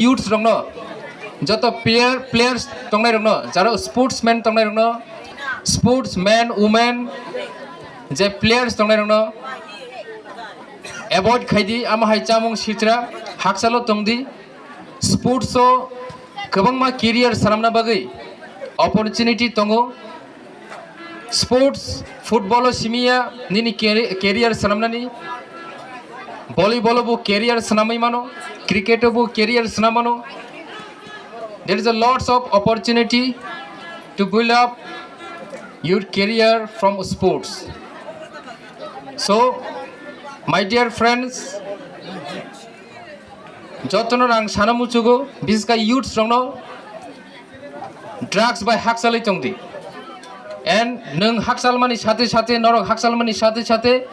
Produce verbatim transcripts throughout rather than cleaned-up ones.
youths rokno, joto player, players tongnai rokno, jaro sportsman tongnai rokno, sportsman, women, je players tongnai rokno avoid khaidi, amo hai chamung sitra, haksalo tongdi. Sports o kwbangma career swnamna bagwi opportunity tongo. Sports, football o simiya nini cari-, career swnamnani, volleyball o bo career swnamwi mano, cricket o bo career swnam mano. There is a lots of opportunity to build up your career from sports. So, my dear friends, jotono ang sana muchugo, biska youths rokno drugs bai hakchalwi tongdi. And nwng hakchalmani sathe sathe, norok hakchalmani sathe sathe,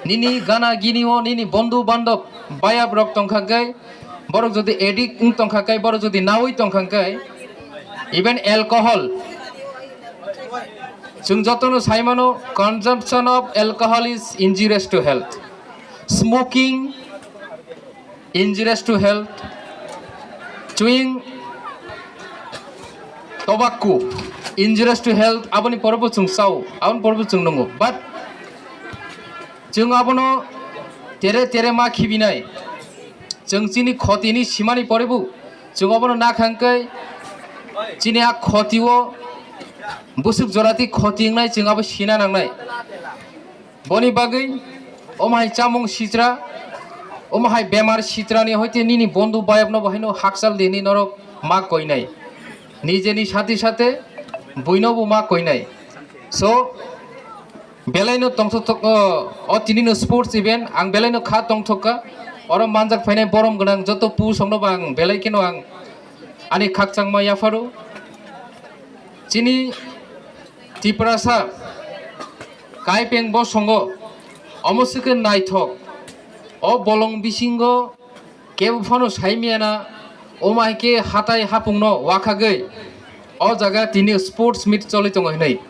nini gana gini o, nini bondhu bandhab, bayap rok tongkha khe, borok jodi addict wng tongkha khe, borok jodi nawi tongkha khe, even alcohol, chwng jotono sai mano, consumption of alcohol is injurious to health. Smoking injurious to health, chewing tobacco injurious to health, aboni pore bo chwng chao, aboni pore bo chwng nungo. But chwng abono tere tere ma khibinai, chwng chini khotini simani pore bo chwng abono nakhang khe chini a khotio bwswk jorati khoti wngnai, chwng abo sina nangnai. Boni bagwi omo hai chamung sitra, omo hai bemar sitrani hoite nini bondhu bayapno bo haino hakchal dini norok ma koinai. Nijeni sathe sathe buino bo ma koinai. So, belaino tongthok thok, o, o tinino sports event, ang belaino kha tongthok kha. Oro manjak phainai borom gwnang joto pu songno bo ang belai kheno ang ani khakchangma yapharo. Chini Tiprasa kaipeng bosongo omo swkhe naithok. O bolong bisingo kebo phano saimiyana, omo hai khe hatai hapungno wakhagwi o jaga tini sports meet choli tongo hinwi.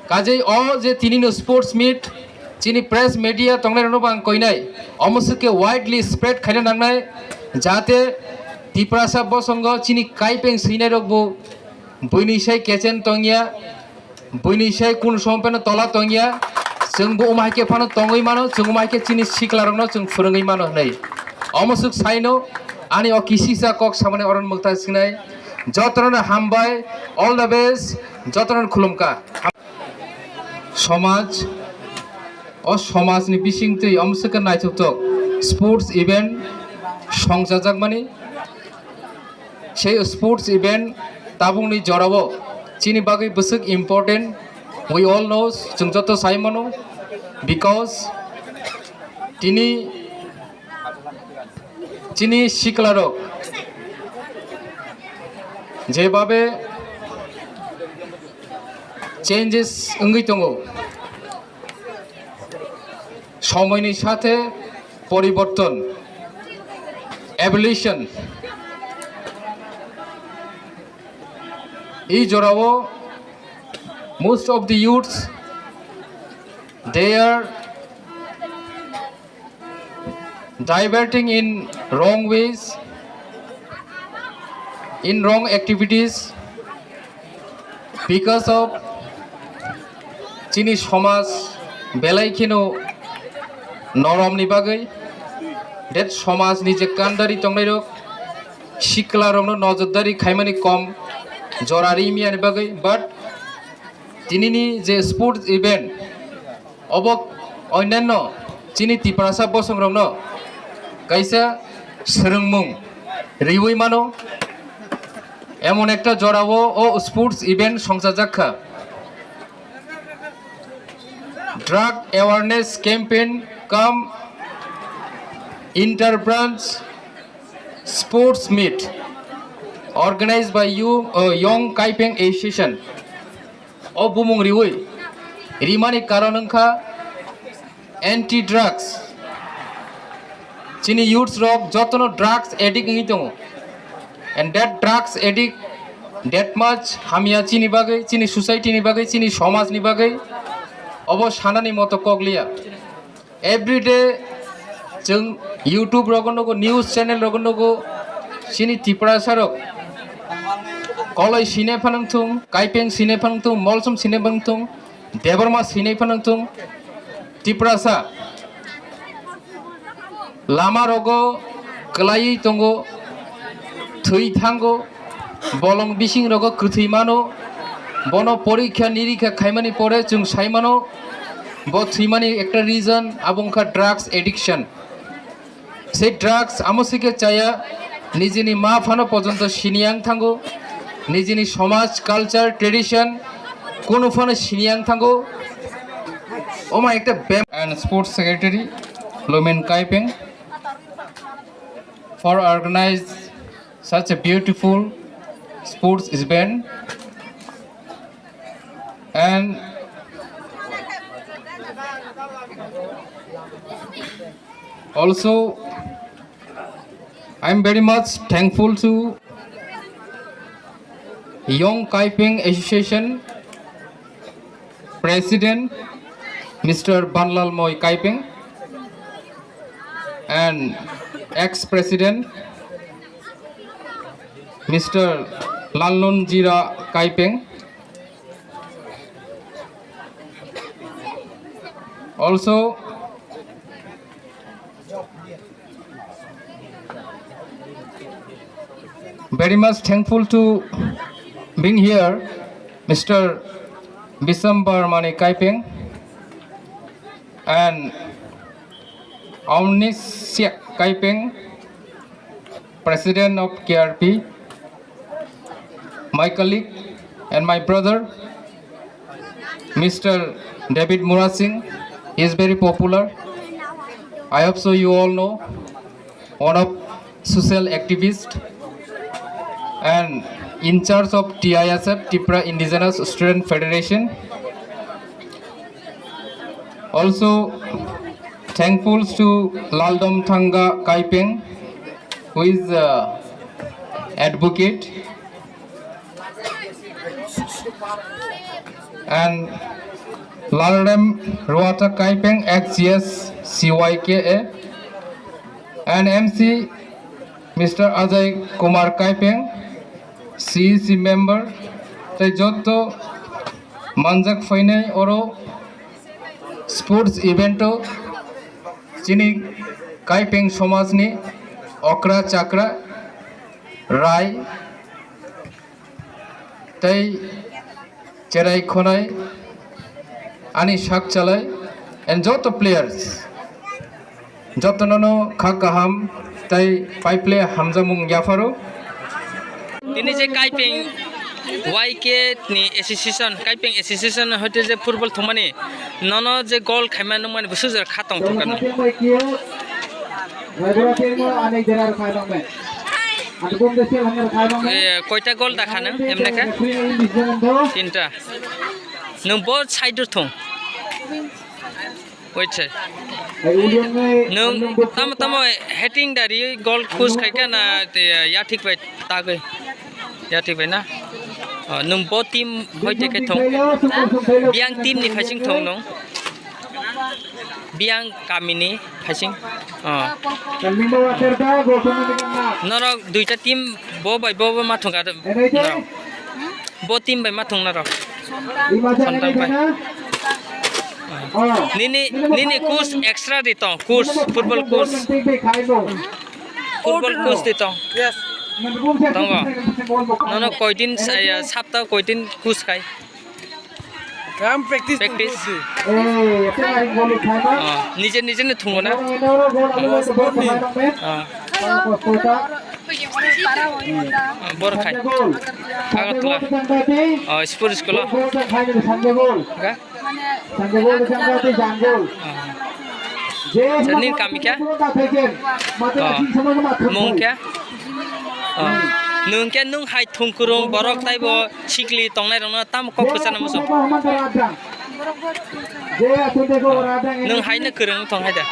Kajei o je tinino sports meet, chini press media tongnai rokno bo ang koinai, omo swkhe widely spread khaina nangnai, jahate Tiprasa bosongo chini kaipeng swinai rok bo buini sai kechen tongya, buini sai kun sompeno tola tongya, chwng bo omo hai khe phano tongwi mano, chwng omo hai khe chini sikla rokno chwng phwrwngwi mano hinwi. Omo swk saino ani o kisisa kok samani oron mwkta sinai. Jotono hambai, all the best, jotono khulumkha. Somaj, o somajni bisingtwi omo swkhe naithokthok sports event songchajakmani. Sei sports event tabukni jorao chini bagwi bwswk important, we all know, chwng joto sai mano, because tini chini siklarok jebabe changes wngwi tongo, somoini sathe poriborton, evolution. I jorao most of the youths, they are diverting in wrong ways, in wrong activities, because of chini somaj belai kheno noromni bagwi, that somajni je kandari tongnairok, siklarokno nojordari khaimani kom jora rimiyani bagwi, but tinini je sports event, obo onyanno chini Tiprasa bosongrokno kaisa swrwngmung riwi mano. Emon ekta jorao o sports event songchajak kha. Drug awareness campaign cum inter-branch sports meet organized by you, uh, Young Kaipeng Association. O bumung riwi rimani karon wngkha anti drugs. Chini youths rok jotono drugs addict wngwi tongo, and that drugs addict that much hamya chini bagwi, chini society ni bagwi, chini somaj ni bagwi. Obo sanani moto kok liya. Every day chwng YouTube rogo nugo, news channel rogo nugo, Chini Tiprasa rok Koloi sine phanang thung, Kaipeng sine phanang thung, Molsom sine phanang thung, Debbarma sine phanang thung, Tiprasa lama rogo kwlaiwi tongo, thwi thango, bolong bising rogo kwthwi mano, bono porikha nirikha khaimani pore chwng sai mano, bo thwimani ekta reason abo wngkha drugs addiction. Sei drugs amo se khe chaya, nijini ma phano pojonto sini yang thango, nijini somaj, culture, tradition kunu phano sini yang thango. Oma ekta bem- and sports secretary Lumen Kaipeng for organize such a beautiful sports event. And also, I am very much thankful to Young Kaipeng Association President Mister Banlal Moi Kaipeng and ex-president Mister Lalnunjira Kaipeng. Also, very much thankful to being here, Mister Bisambar Mani Kaipeng and Omnisciak Kaipeng, President of K R P, my colleague and my brother, Mister David Murasing, is very popular. I hope so you all know, one of social activist and in charge of T I S F, Tripura Indigenous Student Federation. Also, thankful to Laldom Thanga Kaipeng, who is, uh, advocate, and Lalrem Ruata Kaipeng, ex G S C Y K A, and M C Mister Ajay Kumar Kaipeng, C E C member, tei jotto manjak phainai oro sports event o chini Kaipeng somajni okra chakra, rai tei cherai khonai ani sak chalai and joto players jotono no kha kaham tei paiple hamjamung yapharo. Tini je Kaipeng Y K ni association, Kaipeng association hoite je football thumani nono je goal khaima nungmani busu jora kha tong thung kano. Eh, koita goal da kha nang emne khe? Tinta. Nwng bo side o thung. Wait se. Nwng tamo tamo heading da ri goal khus khai kha na te ya thik bai tagwi. Ya thik bai na. Oh, nwng bo team hoite khe thung. Biang team ni phaising thung nwng. Biang kamini phaising. Oh. Norok duita team bo bai bo bo ma thung ka. Norok. Bo team bai ma thung norok. Sontam bai. Nini nini coach extra di tong, coach, football coach. Football coach di tong. Yes. Tongo. Nono koidin sa-, ya, sapta koidin coach kai. Kam practice. Practice. Oh, nije nije ne thungo na. Oh. Oh, bor khai. Agartala. Oh, sports school. Ga? Sir, nini kami kya? Oh. Mung kya? Oh. Nung kya nung hai thung kurung borok taibo sikli tongnai rokno tam kok kwchana muchung. Nung hai no kwrwng thong hai da.